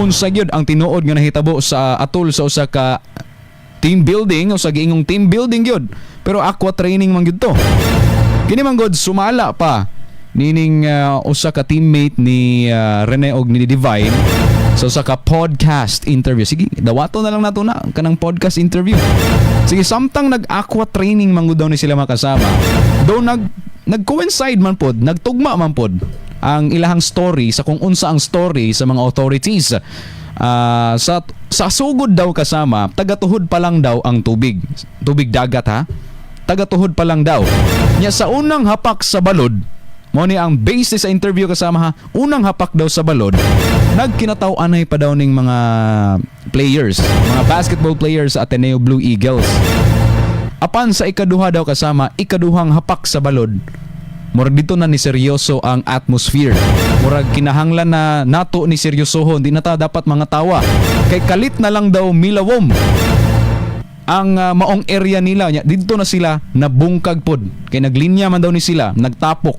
Unsa gyud ang tinuod nga nahitabo sa atol sa usa ka team building o sa giingong team building gyud, pero aqua training man gyud to. Kini man gud sumala pa nining usa ka teammate ni Rene og ni Divine sa usa ka podcast interview. Sige, dawato na lang nato na kanang podcast interview. Sige, samtang nag-aqua training man gud daw ni sila makasama, do nag-coincide man pod, nagtugma man pod ang ilahang story sa kung unsa ang story sa mga authorities. Sa sugod daw, kasama, tagatuhod pa lang daw ang tubig. Tubig dagat ha. Tagatuhod pa lang daw. Nya sa unang hapak sa balod, mao ni ang base sa interview, kasama ha, unang hapak daw sa balod, nagkinataw-anay pa daw ning mga players, mga basketball players sa Ateneo Blue Eagles. Apan sa ikaduha daw, kasama, ikaduhang hapak sa balod, murag dito na ni seryoso ang atmosphere. Murag kinahanglan na nato ni seryosohon, di na ta dapat mga tawa. Kay kalit na lang daw milawom ang maong area nila. Nya didto na sila nabungkag pod. Kay naglinya man daw ni sila, nagtapok.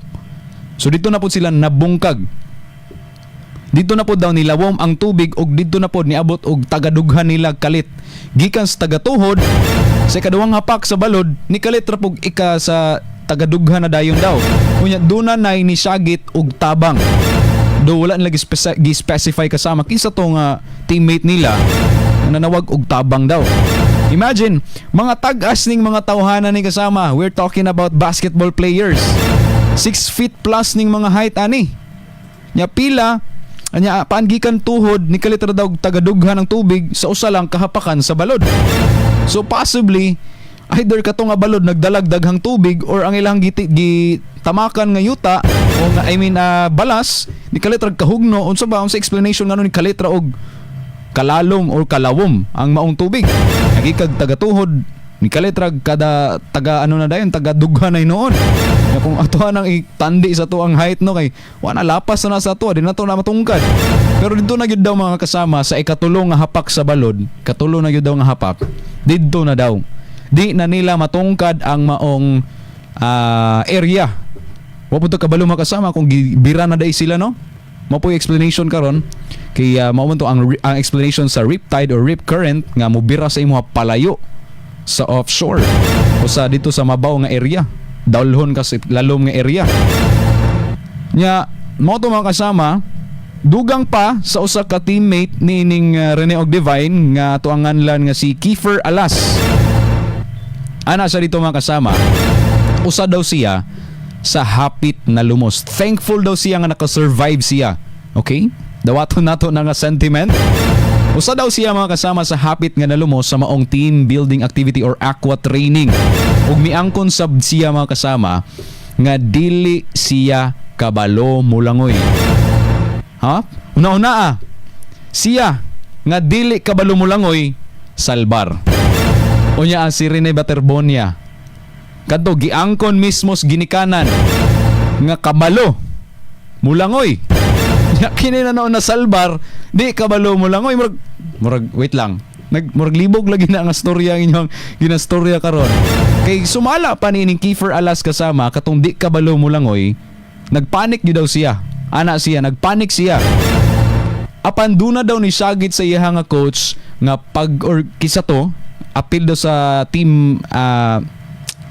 So dito na pod sila nabungkag. Dito na pod daw nilawom ang tubig ug didto na pod niabot og tagadughan nila kalit. Gikan sa tagatuhod sa ikaduhang hapak sa balod, ni kalit ra pug ika sa tagadughan na dayon daw. Unya duna nay ni sagit og tabang. Do wala nila gi-specify, kasama, kinsa to nga teammate nila nga nanawag og tabang daw. Imagine, mga tag-as ning mga tawhana ni, kasama. We're talking about basketball players. 6 feet plus ning mga height ani. Nya pila anya paan gikan tuhod ni kalit ra daw tagadughan ng tubig sa usa lang kahapakan sa balod. So possibly either kato nga balod nagdalag daghang tubig or ang ilang gitamakan nga yuta o nga, I mean, balas ni kalit ra kahugno. Unsa ba, unsa explanation ngano ni kalit ra og kalalom or kalawom ang maong tubig? Nagikag tagatuhod ni kalit ra kada taga ano na dayon, taga dughan na noon. Nga kung ato nang itandi sa to ang height no, kay wa na lapas na sa ato, di na to na matungkad. Pero dito na gyud daw, mga kasama, sa ikatulo nga hapak sa balod, katulo na gyud daw nga hapak, didto na daw. Di na nila matungkad ang maong area. Wa po to kabalo, mga kasama, kung gibira na dai sila no. Mao po yung explanation karon kay mao man to ang explanation sa riptide or rip current nga mobira sa imo palayo sa offshore o sa dito sa mabaw nga area. Dalhon ka sa lalom nga area. Nya mao to, mga kasama, dugang pa sa usa ka teammate ni ining Rene og Divine nga ato ang nganlan nga si Kiefer Alas. Ana siya dito, mga kasama, usa daw siya sa hapit na lumos. Thankful daw siya nga nakasurvive siya. Okay? Dawaton nato na nga sentiment. Usa daw siya, mga kasama, sa hapit nga nalumos sa maong team building activity or aqua training. Ug miangkon sab siya, mga kasama, nga dili siya kabalo mulangoy. Ha? Una-una ah. Siya nga dili kabalo mulangoy, salbar. Unya ang si Rene Baterbonia. Kadto giangkon mismo sa ginikanan nga kabalo mulangoy. Nya kini na noon na salbar, di kabalo mulangoy. Murag wait lang. Murag libog lagi na ang storya ang inyong ginastorya karon. Kay sumala pa ni ining Kiefer Alas, kasama, katong di kabalo mulangoy, nagpanik gyud daw siya. Ana siya, nagpanik siya. Apan duna daw ni sagit sa iya nga coach nga pag or kisa to, apil daw sa team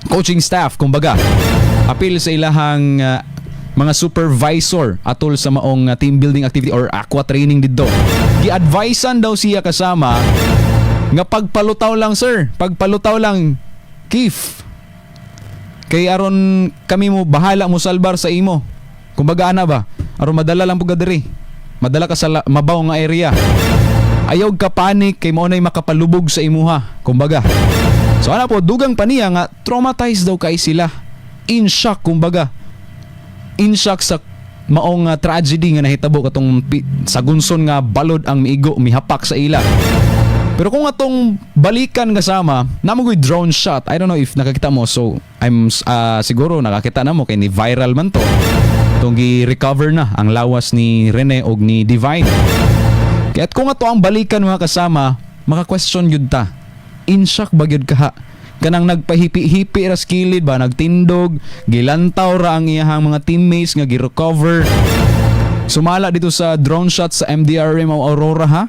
coaching staff kumbaga. Apil sa ilahang mga supervisor atol sa maong team building activity or aqua training didto. Gi-advisean daw siya, kasama, nga pagpalutaw lang, sir, pagpalutaw lang, Keith. Kay aron kami mo bahala mo salbar sa imo. Kumbaga ana ba? Aron madala lang pud ka diri. Madala ka sa mabaw nga area. Ayaw ka panic kay mao nay makapalubog sa imuha. Kumbaga. So ana po, dugang pa niya nga traumatized daw kay sila. In shock kumbaga. In shock sa maong tragedy nga nahitabo katong sagunson nga balod ang miigo mihapak sa ila. Pero kung atong balikan, kasama, namo ko'y drone shot. I don't know if nakakita mo. So, I'm siguro nakakita na mo kay ni viral man to. Itong gi-recover na ang lawas ni Rene og ni Divine. Kaya't kung ato ang balikan, mga kasama, maka-question yun ta. In shock ba gyud ka ha? Kanang nagpahipi-hipi ra sa kilid ba, nagtindog, gilantaw ra ang iyahang mga teammates nga gi-recover. Sumala dito sa drone shot sa MDRRM o Aurora, ha.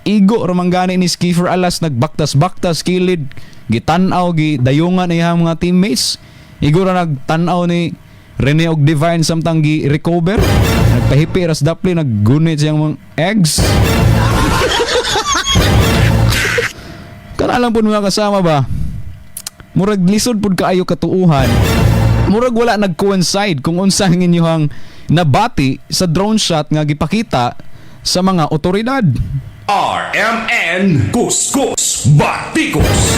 Igo ra man gani ni Kiefer Alas, nagbaktas-baktas kilid, gitan-aw, gidayungan iyang mga teammates. Igo ra nagtan-aw ni Rene og Divine samtang gi recover. Nagpahipi ras dapli, naggunit siyang mga eggs. Kana lang pud, mga kasama ba? Murag lisod pud kaayo katuuhan. Murag wala nag-coincide kung unsa ang inyong nabati sa drone shot nga gipakita sa mga otoridad. RMN Kuskus Batikos.